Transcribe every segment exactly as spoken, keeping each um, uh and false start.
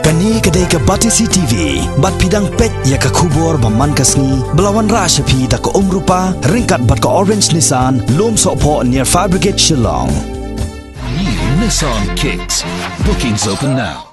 Kane ka dei ka Batesi T V, bad phi dang peit ïa ka khubor ba man ka sngi, ba la wanrah sha phi da ka Umrupa, ryngkat bad ka Orange Nissan, Lumsohphoh near Fire Brigade Shillong. New Nissan Kicks. Bookings open now.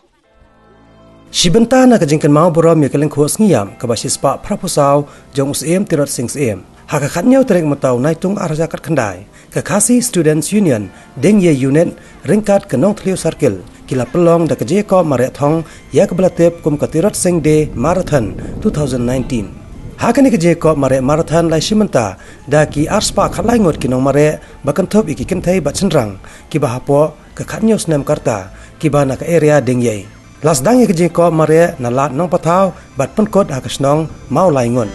Shi bynta na ka jingkynmaw burom ïa ka lyngkhuh sngi ïam kaba shispah phraphew saw jong u Syiem Tirot Sing Syiem, ha ka khathynñiew tarik mynta u Naitung arhajar khatkhyndai, ka Khasi Students Union Diengiei Unit ryngkat ka Nongthliew Circle ki la pynlong da ka jingïakop mareh thong ïa kaba la tip kum ka Tirot Sing Day Marathon two thousand nineteen. Ha kane ka jingïakop mareh marathon la ïashim bynta da ki arspah khatlai ngut ki nongmareh ba kynthup ïa ki kynthei bad shynrang kiba hapoh ka khathynñiew snem ka rta kiba na ka area Diengiei. La sdang ïa ka jingïakop mareh na Lad Nongpathaw bad pynkut ha ka shnong Mawlaingut.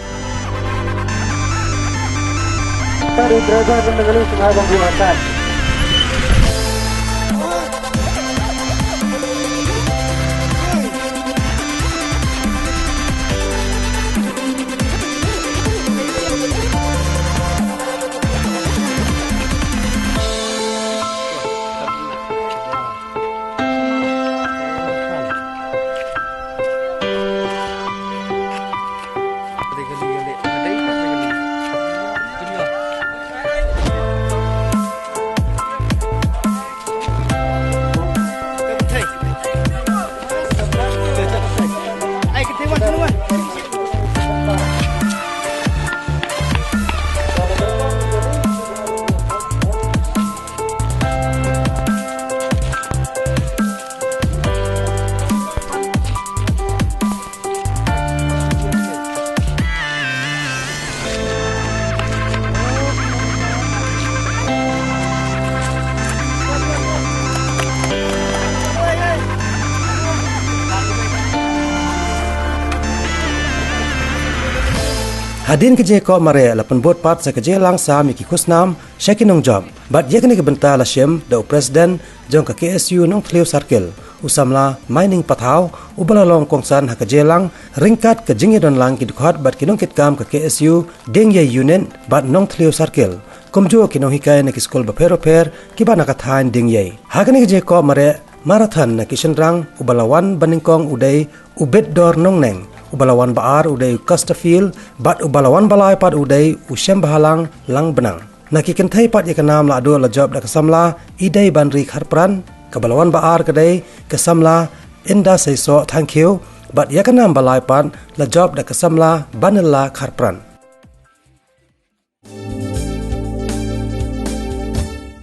Hadien ka jingïakop mareh la pynbud pat sa ka jingïalang sam ïa ki khusnam sha ki nongjop. Bad ïa kane ka bynta la shim da u President jong ka K S U Nongthliew Circle, u samla Maining Pathaw, uba la long kongsan ha ka jingïalang ryngkat ka jingïadonlang ki dkhot bad ki nongkitkam ka K S U Diengiei Unit bad Nongthliew Circle, kumjuh ki nonghikai na ki skul bapher bapher kiba na ka thaiñ Diengiei. Ha kane ka jingïakop mareh marathon na ki shynrang, uba la wan ba nyngkong u dei u Bitdor Nongneng, uba la wan ba ar u dei u Castafil, bad uba la wan ba lai pat u dei u Shembhalang Langbnang. Na ki kynthei pat ïa ka nam la duh la jop da ka samla Ideibanri Kharpran, kaba la wan ba ar ka dei ka samla Inda Seisoh Thangkhiew, bad ïa ka nam ba lai pat la jop da ka samla Banilla Kharpran.